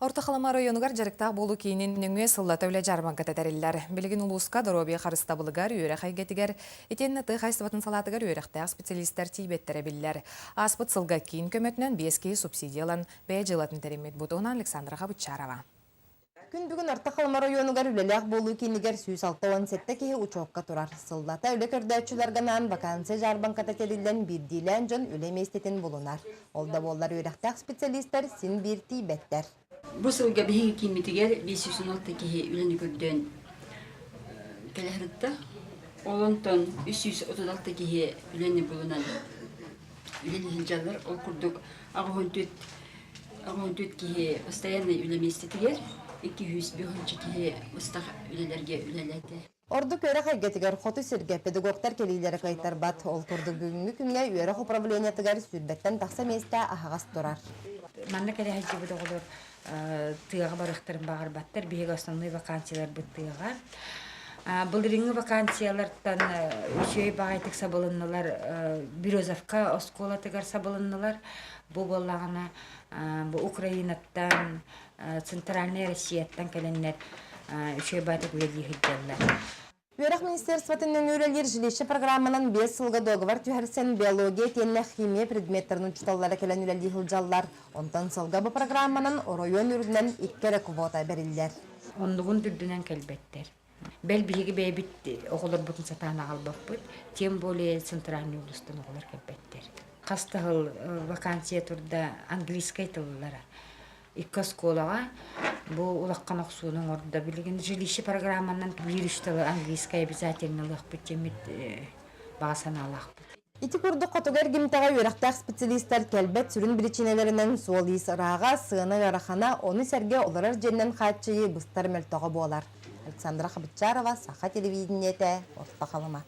Орто Халыма оройуонугар дьарыктаах буолуу киинин нөҥүө сыллата үлэ дьаарбаҥката тэриллэр. Билигин улууска доруобуйа харыстабылыгар, үөрэх эйгэтигэр, итиэннэ тыа хаһаайыстыбатын салаатыгар үөрэхтээх специалистар тиийбэттэрэ биллэр. Ааспыт сылга киин көмөтүнэн биэс киһи субсидия ылан, бэйэ дьыалатын тэриммит. Бу туһунан Александра Хабыччарова. Күн бүгүн Орто Халыма оройуонугар үлэлээх буолуу киинигэр 167 киһи учуокка турар. Сыллата үлэ көрдөөччүлэргэ анаан вакансия дьаарбаҥката тэриллэн биирдиилээн дьон үлэ миэстэтин булунар. Ол да буоллар үөрэхтээх специалистар син биир тиийбэттэр. Бу сылга биһиги кииммитигэр 516 киһи үлэни көрдөөн кэлэ сырытта. Ол онтон 336 киһи үлэни булунан үлэлии сылдьаллар. Ол курдук 84 киһи постояннай үлэ миэстэтигэр, 205 киһи быстах үлэлэргэ үлэлээтэ. Ордук үөрэх эйгэтигэр хоту сиргэ педагогтар кэлиилэрэ кыайтарбат. Ол курдук бүгүҥҥү күҥҥэ үөрэх управлениетыгар сүүрбэттэн тахса миэстэ аһаҕас турар. Манна кэлэ сылдьыбыт оҕолор тыаҕа барыахтарын баҕарбаттар. Биһиги основной вакансияларбыт тыаҕа. Былырыыҥҥы вакансиялартан үчүгэй баҕайытык сабылыннылар. Березовка оскуолатыгар сабылыннылар. Бу буоллаҕына бу Украинаттан, Центральнай Россияттан кэлэннэр үчүгэй баатык үлэлии сылдьаллар. Үөрэх министерствотын нөҥүө үлэлиир жилище программанан биэс сылга дуогабар түһэрсэн биология итиэннэ химия предметтэрин учууталлара кэлэн үлэлии сылдьаллар. Онтон сылга бу программанан оройуон үрдүнэн икки эрэ квота бэриллэр. Оннугун үрдүнэн кэлбэттэр. Бэл биһиги бэйэбит оҕолорбутун сатаан аҕалбаппыт, тем более центральный улуустан оҕолор кэлбэттэр. Хас да сыл вакансия турда английскай тыллара. Икки оскуолаҕа бу улахан охсууну оҥордо. Билигин жилище программанан биир үс тылы английскай обязательно ылыахпыт диэммит баҕа санаалаахпыт. Ити курдук хотугу эргимтэҕэ үөрэхтээх специалистар кэлбэт сүрүн биричиинэлэринэн суол-иис ырааҕа, сыана ыарахана, ону сэргэ олорор дьиэннэн хааччыйыы быстар мөлтөҕө буолар. Александра Хабыччарова, Саха телевидениетэ, Орто Халыма.